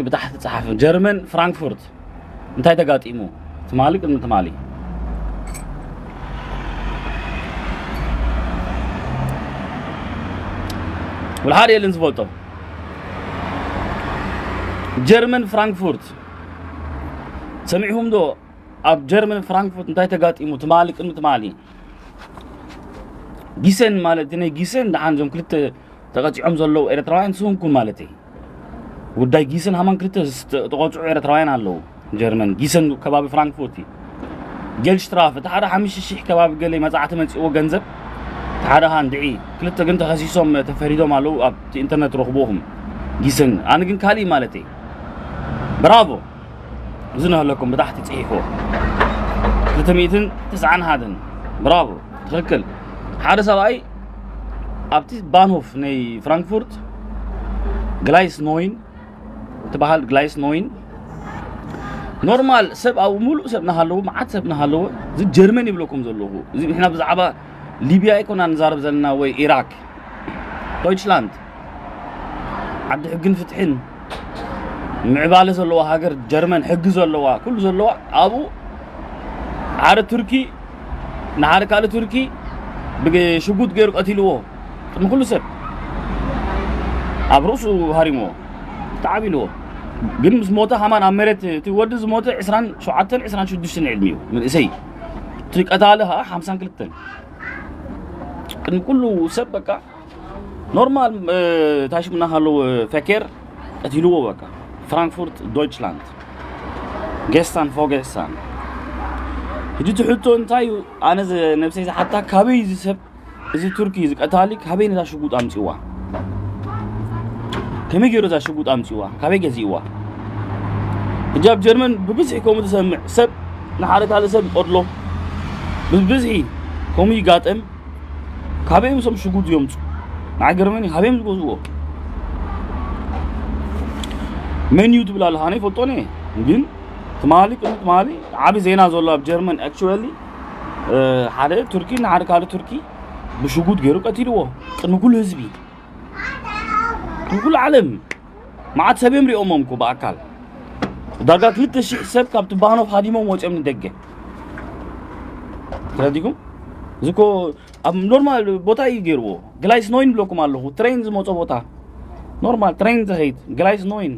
ብታሕቲ ጸሓፍ። ጀርመን ፍራንክፉርት እንታይ ተጋጢሙ? ትማሊ ቅድሚ ትማሊ ወላ ሓደ የለን ዝፈልጦ። ጀርመን ፍራንክፉርት ሰሚዕኹም ዶ? ኣብ ጀርመን ፍራንክፉርት እንታይ ተጋጢሙ? ትማሊ ቅድሚ ትማሊ ጊሰን ማለት ናይ ጊሰን ደሓን እዞም ክልተ ተቐጺዖም ዘለዉ ኤርትራውያን ስንኩን ማለት እዩ። ጉዳይ ጊሰን ሃማን ክልተ ዝተቖጽዑ ኤርትራውያን ኣለዉ። ጀርመን ጊሰን ከባቢ ፍራንክፉርት እዩ። ጌልሽትራፍ እቲ ሓደ ሓሙሽተ ሽሕ ከባቢ ገለ መጻዕቲ መጺእዎ ገንዘብ፣ እቲ ሓደ ሃ እንድዒ፣ ክልተ ግን ተኸሲሶም ተፈሪዶም ኣለዉ። ኣብቲ ኢንተርነት ረኽብኹም ጊሰን። ኣነ ግን ካልእ ማለት እዩ። ብራቮ። እዚ ነህለኩም ብታሕቲ ጽሒፎ። ክልተ ሚእትን ተስዓን ሓደን። ብራቮ። ትኽክል። ሓደ ሰብኣይ ኣብቲ ባንሆፍ ናይ ፍራንክፉርት ግላይስ ኖይን ትበሃል፣ ግላይስ ኖይን ኖርማል ሰብ ኣብ ሙሉእ ሰብ ናሃለዎ፣ መዓት ሰብ ናሃለዎ፣ እዚ ጀርመን ይብለኩም ዘለኹ። እዚ ንሕና ብዛዕባ ሊብያ ኣይኮና ንዛረብ ዘለና ወይ ኢራክ፣ ዶይችላንድ ዓዲ ሕግን ፍትሕን ምዕባለ ዘለዋ ሃገር ጀርመን፣ ሕጊ ዘለዋ፣ ኩሉ ዘለዋ፣ ኣብኡ ሓደ ቱርኪ ንሓደ ካልእ ቱርኪ ብሽጉጥ ገይሩ ቀቲልዎ። ቅድሚ ኩሉ ሰብ ኣብ ርእሱ ሃሪምዎ፣ ተዓቢልዎ። ግን ምስ ሞተ ሃማን ኣብ መሬት፣ እቲ ወዲ ዝሞተ ዕስራን ሸውዓተን ዕስራን ሽዱሽተን ዕድሚኡ፣ መንእሰይ። እቲ ቀታሊ ኸዓ ሓምሳን ክልተን። ቅድሚ ኩሉ ሰብ በቃ ኖርማል፣ እ፣ እንታይ ሽሙ እናሃለዉ፣ እ፣ ፈኬር ቀቲልዎ በቃ። ፍራንክፉርት ዶይችላንድ። ጌስታን ፎጌስታን። ሕጂ እቲ ሕቶ እንታይ እዩ? ኣነ ዝ-፣ ነብሰይ ዝሓታ ካበይ እዚ ሰብ፣ እዚ ቱርኪ፣ እዚ ቀታሊ ካበይ ነዛ ሽጉጥ ኣምጺዋ? ከመይ ገይሩ እዛ ሽጉጥ ኣምጺዋ? ካበይ ገዚእዋ? ሕጂ ኣብ ጀርመን ብብዝሒ ከምኡ ትሰምዕ፣ ሰብ ንሓደ ካልእ ሰብ ይቐድሎ። ብብዝሒ ከምኡ ይጋጠም። ካበይ እዮም እዞም ሽጉጥ ዝየምጹ? ንዓይ ገርመኒ፣ ካበይ እዮም ዝገዝእዎ? መን እዩ ትብል ኣለኻ? ኣነ ይፈልጦን እየ። ግን ትማሊ፣ ቅድሚ ትማሊ ዓቢ ዜና ዘሎ ኣብ ጀርመን፣ actually፣ እ፣ ሓደ ቱርኪ ንሓደ ካልእ ቱርኪ ብሽጉጥ ገይሩ ቀቲልዎ። ቅድሚ ኩሉ ህዝቢ። ቅድሚ ኩሉ ዓለም። መዓት ሰብ እዮም ሪኦሞም እኮ ብኣካል። ዳርጋ ክልተ ሽሕ ሰብ ካብቲ ባኖፍ ሃዲሞም ወፂኦም ንደገ። ተረዲኩም? እዚ እኮ ኣብ ኖርማል ቦታ እዩ ገይርዎ። ግላይስ ኖይን ብለኩም ኣለኹ። ትሬን ዝመጾ ቦታ። ኖርማል ትሬን ዝኸይድ። ግላይስ ኖይን።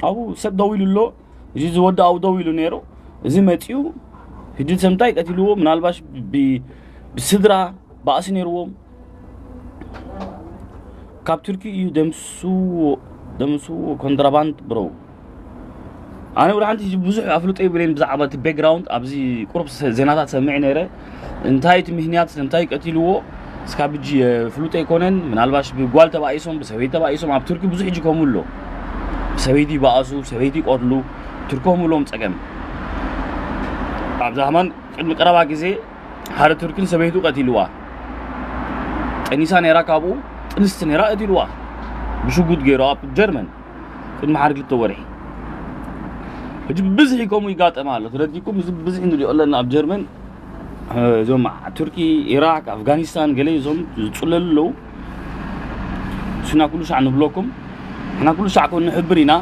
ኣብኡ ሰብ ደው ኢሉ ኣሎ። እዚ ዝወዲ ኣብኡ ደው ኢሉ ነይሩ። እዚ መጺኡ። ሕጂ ሰብ እንታይ ቀቲልዎ? ምናልባሽ ብ-፣ ብስድራ ባእሲ ነይርዎም። ካብ ቱርኪ እዩ ደምስዎ፣ ደምስዎ ኮንትራባንድ ብሮ። ኣነ ወደ ሓንቲ ብዙሕ ኣፍልጦ ይብለይን ብዛዕባ እቲ ባክግራውንድ ኣብዚ ቁሩብ ሰ-፣ ዜናታት ሰምዕ ነይረ። እንታይ እቲ ምክንያት፣ እንታይ ቀቲልዎ? እስካብ ሕጂ፣ እ፣ ፍሉጥ ኣይኮነን። ምናልባሽ ብጓል ተባኢሶም፣ ብሰበይቲ ተባኢሶም፣ ኣብ ቱርኪ ብዙሕ ሕጂ ከምኡ ኣሎ። ብሰበይቲ ይበኣሱ፣ ብሰበይቲ ይቆድሉ፣ ቱርኪ ከምኡ ኣለዎም ጸገም። ኣብዛ ከማን ቅድሚ ቀረባ ግዜ ሓደ ቱርኪ ንሰበይቱ ቀቲልዋ። ጠኒሳ ነይራ፣ ካብኡ ጥንስቲ ነይራ፣ ቀቲልዋ። ብሽጉጥ ገይሩ ኣብ ጀርመን ቅድሚ ሓደ ክልተ ወርሒ። ሕጂ ብብዝሒ ከምኡ ይጋጠም ኣሎ። ተረዲኩም? እዚ ብብዝሒ ንሪኦ ኣለና ኣብ ጀርመን። እ፣ እዞም ቱርኪ፣ ኢራቅ፣ ኣፍጋኒስታን ገለ እዞም ዝጽለሉ ኣለዉ። ንስና ኩሉ ሻዕ ንብለኩም፣ ንሕና ኩሉ ሻዕ ኮን ንሕብር ኢና።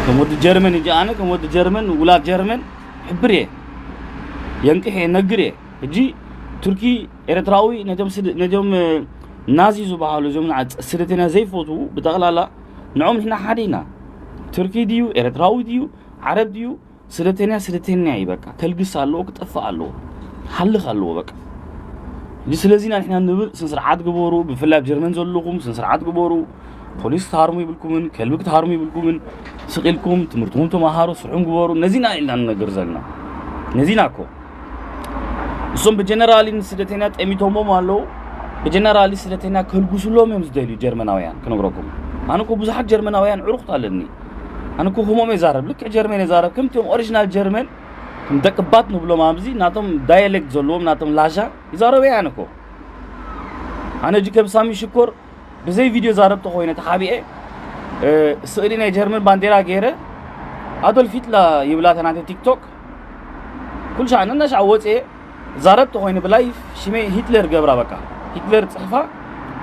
ከም ወዲ ጀርመን፣ እጂ ኣነ ከም ወዲ ጀርመን፣ ውላድ ጀርመን፣ ሕብር እየ። የንቅሕ እየ፣ ነግር እየ። ሕጂ ቱርኪ፣ ኤርትራዊ፣ ነቶም ስድ-፣ ነቶም፣ እ፣ ናዚ ዝበሃሉ፣ እዞም ንዓ-፣ ስደተኛ ዘይፈትዉ ብጠቕላላ፣ ንዖም ንሕና ሓደ ኢና። ቱርኪ ድዩ፣ ኤርትራዊ ድዩ፣ ዓረብ ድዩ፣ ስደተኛ፣ ስደተኛ እዩ በቃ። ከልግስ ኣለዎ፣ ክጠፍእ ኣለዎ። ሃልኽ ኣለዎ በቃ። ሕጂ ስለዚ ኢና ንሕና ንብል፣ ስነ ስርዓት ግበሩ፣ ብፍላይ ኣብ ጀርመን ዘለኹም ስነ ስርዓት ግበሩ። ፖሊስ ክትሃርሙ ይብልኩምን፣ ከልቢ ክትሃርሙ ይብልኩምን። ስቕ ኢልኩም ትምህርትኹም ተመሃሩ፣ ስርሑም ግበሩ። ነዚና ኢልና ንነግር ዘለና። ነዚና እኮ። እሶም ብጀነራሊ ንስደተኛ ጠሚቶሞም ኣለዉ። ብጀነራሊ ስደተኛ ከልጉስሎም እዮም ዝደልዩ ጀርመናውያን፣ ክነግረኩም። ኣነ እኮ ብዙሓት ጀርመናውያን ዕሩኽት ኣለኒ። ኣነ እኮ ከምኦም እየ ዛረብ፣ ልክዕ ጀርመን እየ ዛረብ። ከምቲኦም ኦሪጂናል ጀርመን፣ ከም ደቂ ባት ንብሎም ኣብዚ፣ ናቶም ዳያሌክት ዘለዎም፣ ናቶም ላሻ ይዛረቡ እየ ኣነ እኮ። ኣነ እጂ ከም ሳሚ ሽኮር ብዘይ ቪድዮ ዛረብ ተኾይነ ተሓቢኤ፣ እ፣ ስእሊ ናይ ጀርመን ባንዴራ ገይረ፣ ኣዶልፍ ሂትለር ይብላ እታ ናተይ ቲክቶክ። ኩሉ ሻዕ ነናሻዕ ወፅኤ ዛረብ ተኾይነ ብላይፍ ሽመይ ሂትለር ገብራ በቃ። ሂትለር ፅሕፋ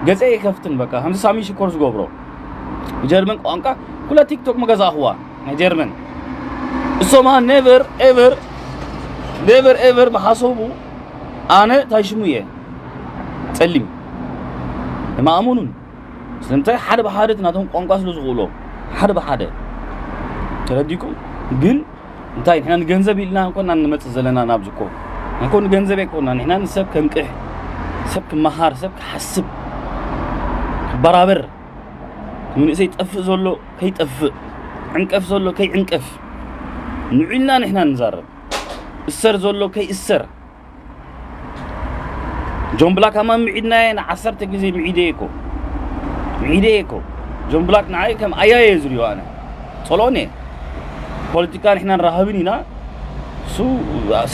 ገፀ ይከፍትን በቃ። ከምዚ ሳሚ ሽኮር ዝገብሮ። ብጀርመን ቋንቋ ኩላ ቲክቶክ መገዛእኽዋ ናይ ጀርመን። እሶማ never ever never ever መሓሰቡ ኣነ እንታይ ሽሙ እየ ጸሊም። ማእሙኑን ስለምንታይ ሓደ ብሓደ እቲ ናቶም ቋንቋ ስለ ዝኽእሎ ሓደ ብሓደ ተረዲኩም። ግን እንታይ ንሕና ንገንዘብ ኢልና እንኮና ንመጽእ ዘለና ናብዚ እኮ እንኮ ንገንዘብ ኣይኮና። ንሕና ንሰብ ከንቅሕ፣ ሰብ ክመሃር፣ ሰብ ክሓስብ፣ ክበራበር፣ መንእሰይ ይጠፍእ ዘሎ ከይጠፍእ፣ ዕንቀፍ ዘሎ ከይዕንቀፍ ንዑልና ንሕና ንዛረብ። እሰር ዘሎ ከይእሰር። ጆን ብላክ ኣማ ምዒድናየ ንዓሰርተ ግዜ ምዒደየ እኮ። ምዒደየ እኮ። ጆን ብላክ ንዓይ ከም ኣያየ ዝሪኦ ኣነ። ጸልኦን እየ። ፖለቲካ ንሕና ንራኸብን ኢና። እሱ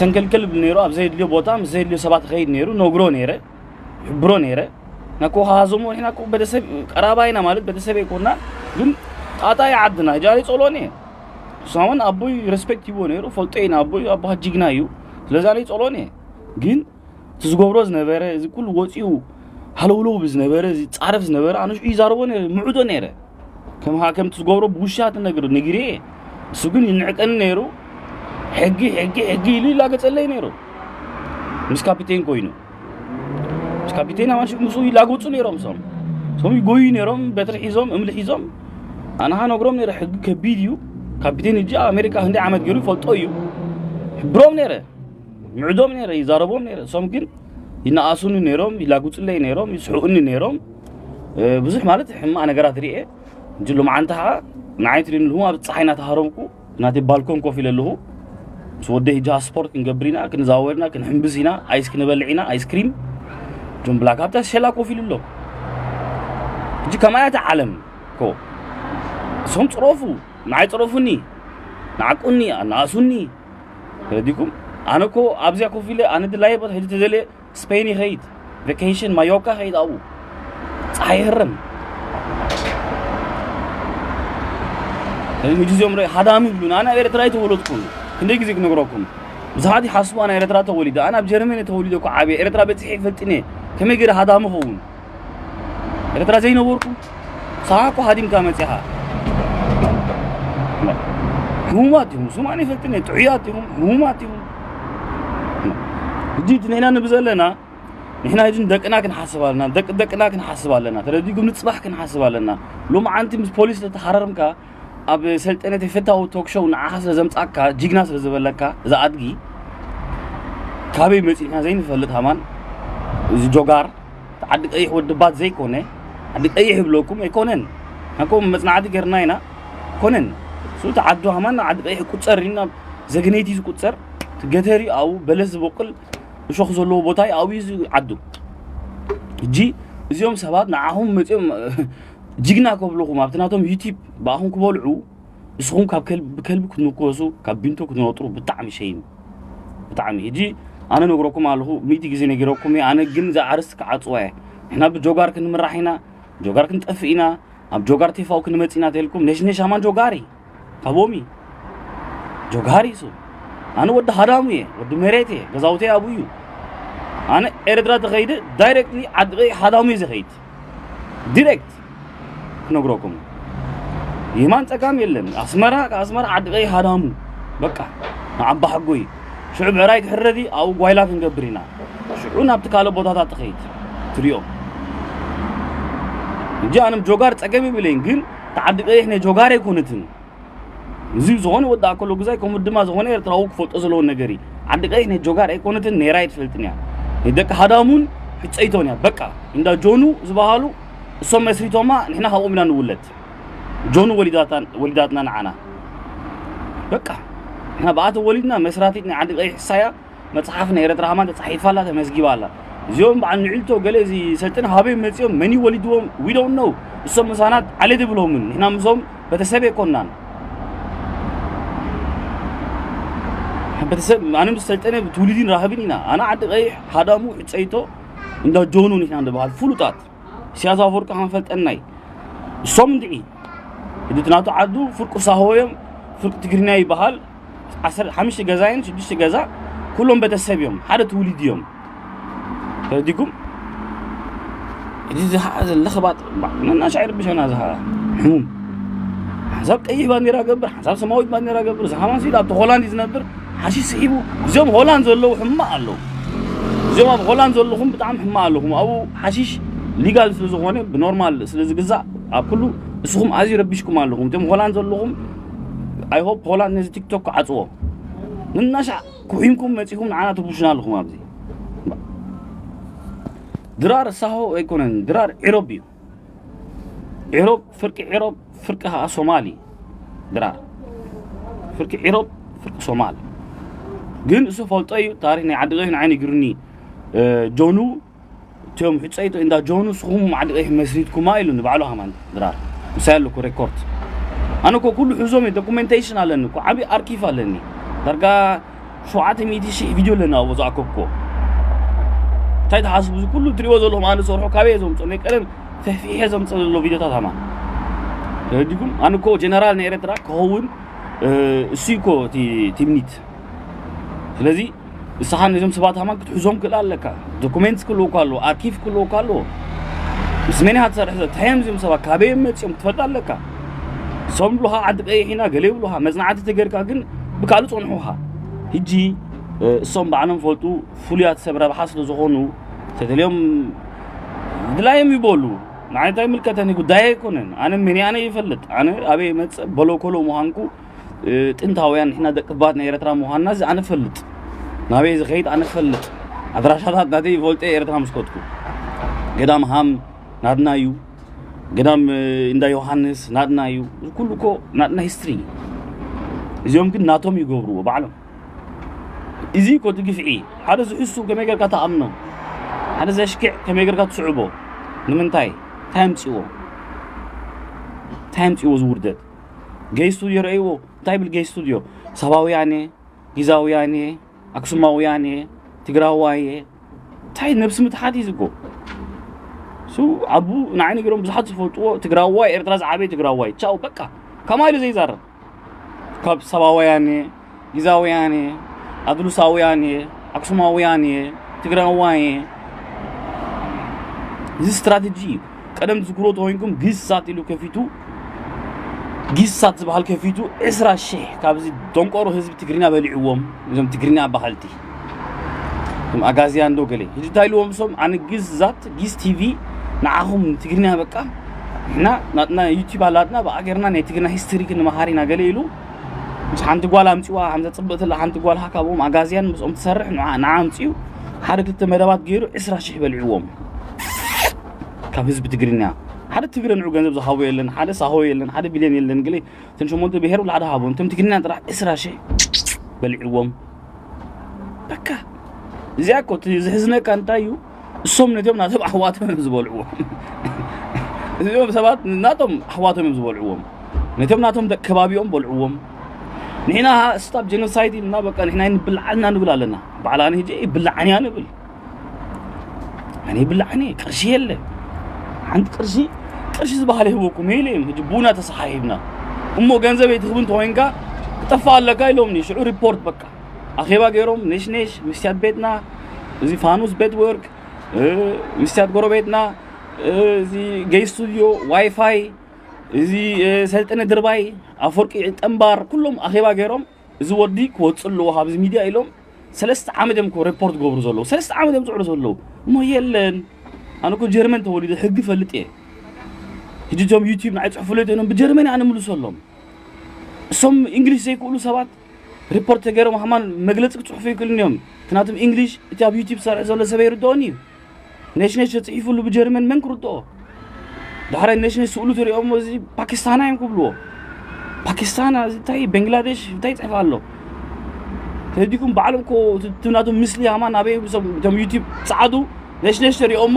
ሰንከልከል ይብል ነይሩ። ኣብ ዘየድልዮ ቦታ ምስ ዘየድልዮ ሰባት ይኸይድ ነይሩ። ነግሮ ነይረ። ይሕብሮ ነይረ። ንሕና እኮ ሃዞሞ ንሕና እኮ ቤተሰብ ቀራባ ኢና ማለት ቤተሰብ ኣይኮና። ግን ጣጣ እየ ዓድና። ሕጂ ኣነ ጸልኦን እየ። ንሱ እውን ኣቦይ ሬስፔክት ይቦ ነይሩ። ፈልጦ ኢና ኣቦይ ኣቦኻ ጅግና እዩ። ስለዚ ኣነ ጸልኦን እየ። ግን እቲ ዝገብሮ ዝነበረ እዚ ኩሉ ወፂኡ ሃለውለው ብዝነበረ እዚ ፃረፍ ዝነበረ ኣነ ሽዑ ይዛረቦ ነይረ ምዕዶ ነይረ። ከም ሃ- ከምቲ ዝገብሮ ብውሻ ትነግር ነጊረ እየ። እሱ ግን ይንዕቀኒ ነይሩ። ሕጊ ሕጊ ሕጊ ኢሉ ይላገፀለይ ነይሩ። ምስ ካፒቴን ኮይኑ ምስ ካፒቴን ኣማን ሽዑ ምስኡ ይላገፁ ነይሮም። እሶም እሶም ይጎዩ ነይሮም። በትሪ ሒዞም እምሊ ሒዞም ኣንሃ ነግሮም ነይረ። ሕጊ ከቢድ እዩ። ካፒቴን እጂ ኣሜሪካ ክንደይ ዓመት ገይሩ ይፈልጦ እዩ። ይሕብሮም ነይረ። ምዕዶም ነይረ፣ ይዛረቦም ነይረ። እሶም ግን ይነኣሱኒ ነይሮም፣ ይላጉፅለይ ነይሮም፣ ይስሕኡኒ ነይሮም። እ፣ ብዙሕ ማለት ሕማቕ ነገራት ርኤ። እንጂ ሎምዓንቲ ከዓ ንዓይ ትሪእኒ ኣለኹም ኣብ ፀሓይ እናተሃረምኩ ናተይ ባልኮን ኮፍ ኢለ ኣለኹ። ምስ ወደይ ሕጂ ስፖርት ክንገብር ኢና፣ ክንዛወር ኢና፣ ክንሕምብስ ኢና፣ ኣይስ ክንበልዕ ኢና፣ ኣይስክሪም። ጆን ብላክ ኣብታ ሸላ ኮፍ ኢሉ ኣሎ። ሕጂ ከማይ እያ እታ ዓለም እኮ። እሶም ፅረፉ፣ ንዓይ ፅረፉኒ፣ ንዓቁኒ፣ ኣነኣሱኒ። ተረዲኩም? ኣነ እኮ ኣብዚኣ ኮፍ ኢለ ኣነ ድላየ ቦታ ሕጂ ተደልየ ስፔን ይኸይድ፣ ቬኬሽን ማዮርካ ይኸይድ ኣብኡ። ፀሓይ ይህረም። ሕጂ እዚኦም ረ- ሃዳሚ ይብሉና። ኣነ ኣብ ኤርትራ ኣይተወለድኩን። ክንደይ ግዜ ክነግረኩም? ብዙሓት ይሓስቡ ኣነ ኤርትራ ተወሊደ። ኣነ ኣብ ጀርመን እየ ተወሊደ እኮ ዓብየ። ኤርትራ በፂሐ ይፈልጥን እየ። ከመይ ገይረ ሃዳሚ ኸውን? ኤርትራ ዘይነበርኩ? ንስኻ እኮ ሃዲምካ መፂኻ። ሕሙማት ኢኹም። ስም ኣነ ይፈልጥን እየ። ጥዑያት ኢኹም። ሕሙማት ኢኹም። ሕጂ እቲ ንሕና ንብል ዘለና ንሕና ሕጂ ንደቅና ክንሓስብ ኣለና፣ ደቂ ደቅና ክንሓስብ ኣለና፣ ተረዲእኩም ንፅባሕ ክንሓስብ ኣለና። ሎማዓንቲ ምስ ፖሊስ ተተሓራርምካ ኣብ ሰልጠነ ተፈታዊ ቶክ ሾው ንዓኻ ስለ ዘምፃካ ጅግና ስለ ዝበለካ እዛ ኣድጊ ካበይ መፂእና ዘይንፈልጥ ሃማን እዚ ጆጋር እቲ ዓዲ ቀይሕ ወድባት ዘይኮነ ዓዲ ቀይሕ ይብለኩም ኣይኮነን። ናኮም መፅናዕቲ ገርና ኢና ኮነን። እሱ እቲ ዓዱ ሃማን ዓዲ ቀይሕ ቁፀር ኢና ዘግነይቲ ዝቁፀር እቲ ገተሪ ኣብኡ በለስ ዝበቁል እሾኽ ዘለዎ ቦታ እዩ ኣብኡ እዩ ዓዱ። እጂ እዚኦም ሰባት ንዓኹም መፂኦም ጅግና ከብልኹም ኣብቲ ናቶም ዩቲብ ብኣኹም ክበልዑ ንስኹም ካብ ከልቢ ብከልቢ ክትንኮሱ ካብ ቢንቶ ክትነጥሩ ብጣዕሚ ሸይም ብጣዕሚ። እጂ ኣነ ነግረኩም ኣለኹ ሚእቲ ግዜ ነጊረኩም እየ። ኣነ ግን እዛ ኣርስቲ ክዓፅዋ እየ። ንሕና ብጆጋር ክንምራሕ ኢና፣ ጆጋር ክንጠፍእ ኢና፣ ኣብ ጆጋር ቴፋው ክንመፅ ኢና ተልኩም ነሽነሽ ኣማን ጆጋሪ ካቦሚ ጆጋሪ ሱ ኣነ ወዲ ሃዳሙ እየ፣ ወዲ መሬት እየ፣ ገዛውተይ ኣብኡ እዩ። ኣነ ኤርትራ ተኸይደ ዳይሬክትሊ ዓዲ ቀይሕ ሃዳሙ እየ ዝኸይድ ዲሬክት ክነግረኩም። የማን ፀጋም የለን። ኣስመራ ኣስመራ ዓዲ ቀይሕ ሃዳሙ በቃ ንዓባ ሓጎይ ሽዑ ብዕራይ ክሕረዲ ኣብኡ ጓይላ ክንገብር ኢና። ሽዑ ናብቲ ካልእ ቦታታት ትኸይድ ትሪኦ። እንጂ ኣነም ጆጋር ፀገም ይብለይን ግን ተዓዲ ቀይሕ ናይ ጆጋር ኣይኮነትን። እዚ ዝኾነ ወዲ ኣከሎ ግዛይ ከምኡ ድማ ዝኾነ ኤርትራዊ ክፈልጦ ዘለዎ ነገር እዩ። ዓዲ ቀይሕ ናይ ጆጋር ኣይኮነትን ነይራ ኣይትፈልጥን እያ። ናይ ደቂ ሃዳሙን ሕፀይቶን እያ በቃ። እንዳ ጆኑ ዝበሃሉ እሶም መስሪቶማ ንሕና ካብኦም ኢና ንውለድ። ጆኑ ወሊዳታን- ወሊዳትና ንዓና በቃ። ንሕና ብኣተ ወሊድና መስራቲት ናይ ዓዲ ቀይሕ እሳያ መፅሓፍ ናይ ኤረትራ ሃማን ተፃሒፋ ኣላ ተመዝጊባ ኣላ። እዚኦም በዓል ንዒልቶ ገለ እዚ ሰልጥን ሃበይ መፂኦም መን ወሊድዎም we don't know። እሶም ምሳና ዓሌት የብሎምን ንሕና ምሶም በተሰብ የኮናን። በተሰብ ኣነ ምስ ሰልጠነ ትውልዲን ራኸብን ኢና ኣነ ዓዲ ቀይሕ ሃዳሙ ሕፀይቶ እንዳ ጆኑ ንሕና ንበሃል ፍሉጣት። ኢሳያስ ኣፈወርቂ ከም ፈልጠናይ እሶም እንድዒ እቲ ናቱ ዓዱ ፍርቁ ሳሆ እዮም። ፍርቂ ትግርኛ ይበሃል። ዓሰርተ ሓሙሽተ ገዛ እየን ሽዱሽተ ገዛ ኩሎም ቤተሰብ እዮም ሓደ ትውልድ እዮም። ተረዲኩም እዚ ዝሃ ዘለኽባት ነናሻ ይርብሸና ዝሃ ሕሙም ሓንሳብ ቀይሕ ባንዴራ ገብር፣ ሓንሳብ ሰማያዊት ባንዴራ ገብር። እዚ ሃማስ ኢሉ ኣብቲ ሆላንድ እዩ ዝነብር፣ ሓሺሽ ስሒቡ። እዚኦም ሆላንድ ዘለዉ ሕማቕ ኣለዉ። እዚኦም ኣብ ሆላንድ ዘለኹም ብጣዕሚ ሕማቕ ኣለኹም። ኣብኡ ሓሺሽ ሊጋል ስለ ዝኾነ፣ ብኖርማል ስለ ዝግዛእ ኣብ ኩሉ፣ እስኹም ኣዝዩ ረቢሽኩም ኣለኹም። እቶም ሆላንድ ዘለኹም፣ ኣይ ሆፕ ሆላንድ ነዚ ቲክቶክ ክዓጽዎ። ንናሻዕ ኩሒምኩም መጺኹም ንዓና ትርብሹና ኣለኹም ኣብዚ። ድራር ሳሆ ኣይኮነን፣ ድራር ዒሮብ እዩ። ዒሮብ፣ ፍርቂ ዒሮብ፣ ፍርቂ ኸኣ ሶማሊ። ድራር፣ ፍርቂ ዒሮብ፣ ፍርቂ ሶማል። ግን እሱ ፈልጦ እዩ፣ ታሪኽ ናይ ዓዲ ቀይሕ ንዓይ ነጊሩኒ። እ፣ ጆኑ፣ እቶም ሕጸይቶ እንዳ ጆኑ፣ ንስኹም ዓዲ ቀይሕ መስሪትኩማ ኢሉኒ ባዕሉ ሃማን ድራር። ምሳይ ኣለኩ ሬኮርድ። ኣነ እኮ ኩሉ ሕዞም እየ፣ ዶኩሜንቴሽን ኣለኒ እኮ፣ ዓቢ ኣርኪቭ ኣለኒ። ዳርጋ ሸውዓተ ሚእቲ ሺሕ ቪድዮ ኣለኒ ኣብኡ ዝኣከብኩዎ። እንታይ ትሓስቡ? እዚ ኩሉ ትሪእዎ ዘለኹም ኣነ ዝሰርሖ ካበይ እየ ዘምፅኦ? ናይ ቀደም ፍሕፊሐ ዘምፅእ ዘሎ ቪድዮታት ኣማን። ተረዲኩም? ኣነ እኮ ጀነራል ናይ ኤርትራ ክኸውን፣ እ፣ እሱ እኮ እቲ ትምኒት። ስለዚ ንስኻ ነዞም ሰባት ኣማን ክትሕዞም ክእል ኣለካ። ዶኩሜንትስ ክህልወካ ኣለዎ፣ ኣርኪቭ ክህልወካ ኣለዎ። ምስ መን ኢኻ ትሰርሕ ዘ-፣ እንታይ እዮም እዚኦም ሰባት? ካበይ እዮም መፂኦም? ክትፈልጥ ኣለካ። እሶም ይብሉኻ ዓዲ ቀይሕ ኢና፣ ገለ ይብሉኻ። መፅናዕቲ ተገይርካ ግን ብካልእ ፀንሑኻ። ሕጂ፣ እ፣ እሶም ባዕሎም ፈልጡ ፍሉያት ሰብ ረብሓ ስለ ዝኾኑ፣ ተደልዮም ድላዮም ይበሉ። ንዓይ እንታይ ይምልከተኒ? ጉዳይ ኣይኮነን። ኣነ መን ኣነ ይፈልጥ። ኣነ ኣበይ መፅእ በሎ ኮሎ ምዃንኩ፣ እ፣ ጥንታውያን ንሕና ደቂ ባት ናይ ኤርትራ ምዃንና እዚ ኣነ ፈልጥ። ናበይ ዝኸይድ ኣነ ፈልጥ። ኣድራሻታት ናተይ ይፈልጦ ኤርትራ ምስ ከድኩ። ገዳም ሃም ናትና እዩ። ገዳም፣ እ፣ እንዳ ዮሃንስ ናትና እዩ። እዚ ኩሉ እኮ ናትና ሂስትሪ እዩ። እዚኦም ግን ናቶም ይገብርዎ ባዕሎም። እዚ እኮ እቲ ግፍዒ። ሓደ ዝሕሱ ከመይ ጌርካ ትኣምኖ? ሓደ ዘሽክዕ ከመይ ጌርካ ትስዕቦ? ንምንታይ? እንታይ ኣምጺዎ? እንታይ ኣምጺዎ እዚ ውርደት? ገይ ስቱድዮ ረእይዎ። እንታይ ይብል ገይ ስቱድዮ? ሳባውያን እየ፣ ጊዛውያን እየ፣ ኣክሱማውያን እየ፣ ትግራዋይ እየ። እንታይ ነብሲ ምትሓት እዩ ዝጎ? ሱ ኣቡ ንዓይ ነጊሮም ብዙሓት ዝፈልጥዎ ትግራዋይ፣ ኤርትራ ዝዓበየ ትግራዋይ። ቻው በቃ። ከማይ ኢሉ ዘይዛረብ። ካብ ሳባውያን እየ፣ ጊዛውያን እየ፣ ኣድሉሳውያን እየ፣ ኣክሱማውያን እየ፣ ትግራዋይ እየ። እዚ ስትራተጂ እዩ። ቀደም ትዝክሮ ተኮይንኩም ጊስ ሳት ኢሉ ከፊቱ፣ ጊስ ሳት ዝበሃል ከፊቱ ዕስራ ሺሕ ካብዚ ደንቆሮ ህዝቢ ትግርኛ በሊዕዎም፣ እዞም ትግርኛ በሃልቲ። እዞም ኣጋዝያን ዶ ገለ። ሕጂ እንታይ ኢልዎም እሶም? ኣነ ጊስ ዛት፣ ጊስ ቲቪ ንዓኹም ትግርኛ በቃ። ንሕና ናትና ዩቲዩብ ኣላትና፣ ብኣ ጌርና ናይ ትግርኛ ሂስትሪ ክንመሃር ኢና ገለ ኢሉ። ምስ ሓንቲ ጓል ኣምጺዋ፣ ሓንቲ ጽብቕቲ ኣላ ሓንቲ ጓል፣ ሃ፣ ካብኦም ኣጋዝያን ምስኦም ትሰርሕ፣ ንዓ፣ ንዓ ኣምጺኡ ሓደ ክልተ መደባት ገይሩ ዕስራ ሺሕ በሊዕዎም። ካብ ህዝቢ ትግርኛ። ሓደ ትግረ ንዑ ገንዘብ ዝሃቦ የለን፣ ሓደ ሳሆ የለን፣ ሓደ ቢልዮን የለን፣ ገለ እተን ሸሞንተ ብሄር ወላ ሓደ ሃቦ። እቶም ትግርኛ ጥራሕ ዕስራ ሺሕ በሊዕዎም። በቃ። እዚኣ እኮ እቲ ዝሕዝነካ እንታይ እዩ? እሶም ነቶም ናቶም ኣሕዋቶም እዮም ዝበልዕዎም። እዚኦም ሰባት ናቶም ኣሕዋቶም እዮም ዝበልዕዎም። ነቶም ናቶም ደቂ ከባቢኦም በልዕዎም። ንሕና ስታፕ ጀኖሳይድ ኢልና በቃ ንሕና ይንብልዓልና ንብል ኣለና። በዓል ኣነ ሕጂ ይብልዓን እያ ንብል። ኣነ ይብልዓን እየ፣ ቅርሺ የለ። ሓንቲ ቅርሺ፣ ቅርሺ ዝበሃል ይህበኩም የለ እዮም። ሕጂ ቡና ተሰሓሂብና። እሞ ገንዘብ ኣይትህብ እንተኾይንካ ክጠፍእ ኣለካ ኢሎምኒ። ሽዑ ሪፖርት በቃ። ኣኼባ ገይሮም፣ ነሽነሽ፣ ምስትያት ቤትና፣ እዚ ፋኑስ ቤት ወርቅ፣ እ፣ ምስትያት ጎረቤትና፣ እ፣ እዚ ገይ ስቱድዮ፣ ዋይፋይ፣ እዚ፣ እ፣ ሰልጠነ ድርባይ፣ ኣፈወርቂ ጠምባር፣ ኩሎም ኣኼባ ገይሮም፣ እዚ ወዲ ክወጽእ ኣለዎ ካብዚ ሚድያ ኢሎም፣ ሰለስተ ዓመት እዮም እኮ ሪፖርት ገብሩ ዘለዉ። ሰለስተ ዓመት እዮም ዝዕሩ ዘለዉ። እሞ የለን። ኣነ እኮ ጀርመን ተወሊደ፣ ሕጊ ፈልጥ እየ። ሕጂ እቶም ዩቲዩብ ንዓይ ጽሑፉለይ ተይኖም ብጀርመን ኣነ ምልሰሎም። እሶም እንግሊሽ ዘይክእሉ ሰባት ሪፖርት ተገይሮም ሃማን መግለጺ ክጽሑፉ ይክእሉን እዮም። ምክንያቱም እንግሊሽ እቲ ኣብ ዩቲዩብ ዝሰርሕ ዘሎ ሰብ ኣይርድኦን እዩ። ነሽነሽ ተጽሒፉሉ ብጀርመን መን ክርድኦ? ዳሕራይ ነሽነሽ ስእሉ ትሪኦሞ እዚ ፓኪስታና እዮም ክብልዎ። ፓኪስታና እዚ እንታይ ቤንግላዴሽ እንታይ ይጽሕፍ ኣሎ? ተረዲኩም ባዕሎም እኮ እቲ ናቶም ምስሊ ሃማን ኣበይ እቶም ዩቲዩብ ጸዓዱ ነሽነሽ ተሪኦሞ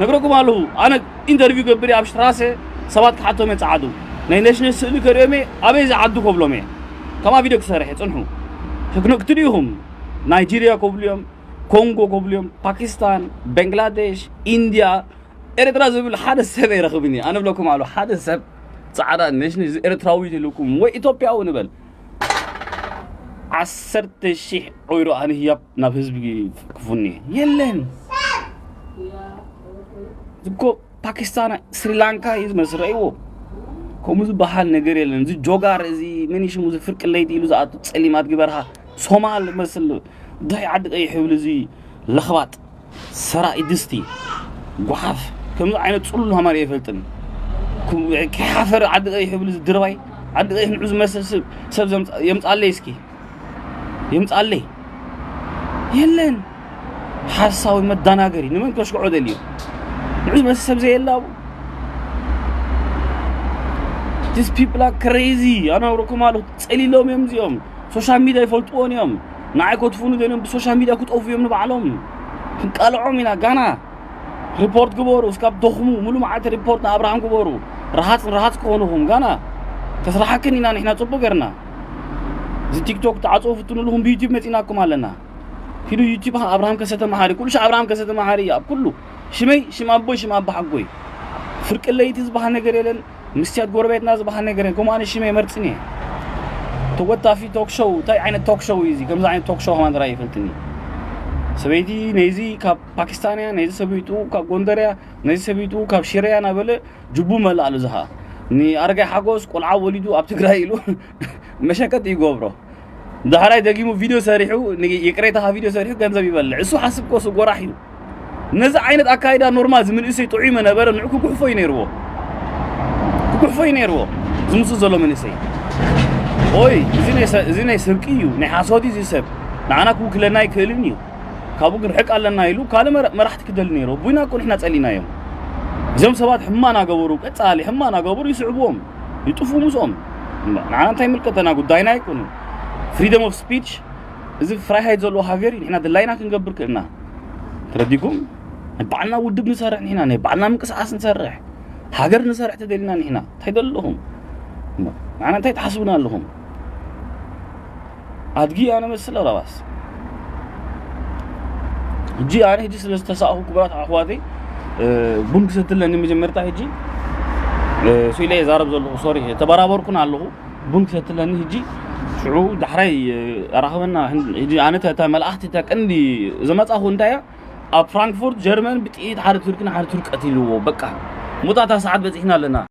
ነግረኩም ኣለኹ። ኣነ ኢንተርቪው ገብር እየ ኣብ ሽትራሰ ሰባት ክሓቶም እየ ጸዓዱ። ናይ ነሽነሽ ስእሊ ከሪኦም እየ ኣበይ ዝዓዱ ከብሎም እየ። ከምኣ ቪድዮ ክሰርሕ እየ ጽንሑ። ክትሪኢኹም ናይጄርያ ከብሉ እዮም፣ ኮንጎ ከብሉ እዮም፣ ፓኪስታን፣ በንግላዴሽ፣ ኢንድያ፣ ኤርትራ ዝብል ሓደ ሰብ ኣይረኽብን እየ። ኣነ ብለኩም ኣሎ ሓደ ሰብ ጻዕዳ ነሽነሽ ኤርትራዊ ኢልኩም ወይ ኢትዮጵያዊ ንበል። ዓሰርተ ሺሕ ኦይሮ ኣነ ህያብ ናብ ህዝቢ ክፉኒ የለን። እኮ ፓኪስታን ስሪላንካ እዩ ዝመስል ረእይዎ። ከምኡ ዝበሃል ነገር የለን። እዚ ጆጋር፣ እዚ መን ሽሙ፣ እዚ ፍርቂ ለይቲ ኢሉ ዝኣቱ ጸሊም ኣድጊ በርሃ፣ ሶማል መስል፣ እንታይ ዓዲ ቀይሕ ይብል፣ እዚ ለኽባጥ ሰራኢ ድስቲ ጓሓፍ፣ ከምዚ ዓይነት ጽሉል ሃማሪ ኣይፈልጥን። ከይሓፈር ዓዲ ቀይሕ ይብል፣ እዚ ድርባይ፣ ዓዲ ቀይሕ ንዑ ዝመስል ሰብ፣ ሰብ ዘምጽ-፣ የምጻለይ እስኪ። የምጻለይ። የለን። ሓሳዊ መዳናገሪ፣ ንመን ከሽግዖ ደልዩ? ንዑ ዝመስል ሰብ ዘየለ ኣብኡ። These people are crazy። ኣናውረኩም ኣለኹ፣ ጸሊሎም እዮም እዚኦም። ሶሻል ሚድያ ይፈልጥዎን እዮም። ንዓይ ከትፉኑ ደልዮም ብሶሻል ሚድያ ክጠፉ እዮም ንባዕሎም። ክንቃልዖም ኢና ጋና። ሪፖርት ግበሩ፣ እስካብ ደኽሙ ሙሉ መዓልቲ ሪፖርት ንኣብርሃም ግበሩ። ረሃጽ ንረሃጽ ክኾኑኹም ጋና። ከስራሓክን ኢና ንሕና ጽቡቅ ገርና። እዚ ቲክቶክ ተዓጽዎ ፍትኑልኹም፣ ብዩቲዩብ መጺናኩም ኣለና። ኪዱ ዩቲዩብ ኣብርሃም ከሰተ መሓሪ፣ ኩሉ ሻዕ ኣብርሃም ከሰተ መሓሪ ኣብ ኩሉ። ሽመይ፣ ሽም ኣቦይ፣ ሽም ኣባ ሓጎይ። ፍርቂ ለይቲ ዝበሃል ነገር የለን። ምስትያት ጎረቤትና ዝበሃል ነገር የለን። ከምኡ ኣነ ሽመይ መርጽን እየ። ተወታፊ ቶክ ሾው፣ እንታይ ዓይነት ቶክ ሾው እዩ እዚ? ከምዚ ዓይነት ቶክ ሾው ከማን ተራእየ ይፈልጥኒ። ሰበይቲ ነይዚ ካብ ፓኪስታን እያ፣ ነይዚ ሰበይቱ ካብ ጎንደር እያ፣ ነይዚ ሰበይቱ ካብ ሽረ እያ እናበለ ጅቡ መላእ ኣሉ ዝሃ። ንኣረጋይ ሓጎስ ቆልዓ ወሊዱ ኣብ ትግራይ ኢሉ መሸቀጥ ይገብሮ። ዳሕራይ ደጊሙ ቪድዮ ሰሪሑ፣ ን-፣ ይቅሬታኻ ቪድዮ ሰሪሑ ገንዘብ ይበልዕ። እሱ ሓስብ ኮሱ ጎራሕ እዩ። ነዚ ዓይነት ኣካይዳ ኖርማል እዚ መንእሰይ ጥዑይ መነበረ ንዑ ክጉሕፎ እዩ ነይርዎ። ክጉሕፎ እዩ ነይርዎ። ዝምሱ ዘሎ መንእሰይ። ኦይ፣ እዚ ናይ ሰ-፣ እዚ ናይ ስርቂ እዩ፣ ናይ ሓሶት እዩ እዚ ሰብ። ንዓና ክውክለና ኣይክእልን እዩ። ካብኡ ግን ርሕቅ ኣለና ኢሉ ካልእ መራ-፣ መራሕቲ ክደሊ ነይሩ። ቡይና እኮ ንሕና ጸሊናዮም። እዞም ሰባት ሕማ ናገበሩ፣ ቀጻሊ ሕማ ናገበሩ ይስዕብዎም። ይጥፉ ምስኦም። ንዓና እንታይ ይምልከተና? ጉዳይና ኣይኮኑን። ፍሪደም ኦፍ ስፒች፣ እዚ ፍራይሃይት ዘለዎ ሃገር እዩ። ንሕና ድላይና ክንገብር ክእልና። ተረዲኩም? ናይ ባዕልና ውድብ ንሰርሕ ንሕና፣ ናይ ባዕልና ምንቅስቃስ ንሰርሕ። ሃገር ንሰርሕ ተደሊና ንሕና። እንታይ ደለኹም? ንዓና እንታይ ትሓስቡና ኣለኹም? ኣድጊ ኣነ መስል ረባስ። ሕጂ ኣነ ሕጂ ስለ ዝተሳእኹ ክቡራት ኣሕዋተይ፣ እ፣ ቡን ክሰትለኒ መጀመርታ ሕጂ፣ እ፣ ስኢለ እየ ዛረብ ዘለኹ፣ ሶሪ፣ ተበራበርኩን ኣለኹ። ቡን ክሰትለኒ ሕጂ፣ ሽዑ ዳሕራይ፣ እ፣ ኣራኽበና። ሕጂ ኣነ እታ፣ እታ መልኣኽቲ እታ ቀንዲ ዘመጻኹ እንታይ እያ? ኣብ ፍራንክፉርት ጀርመን ብጥይት ሓደ ቱርኪ ንሓደ ቱርኪ ቀቲልዎ። በቃ። ሞታ እታ ሰዓት በጺሕና ኣለና።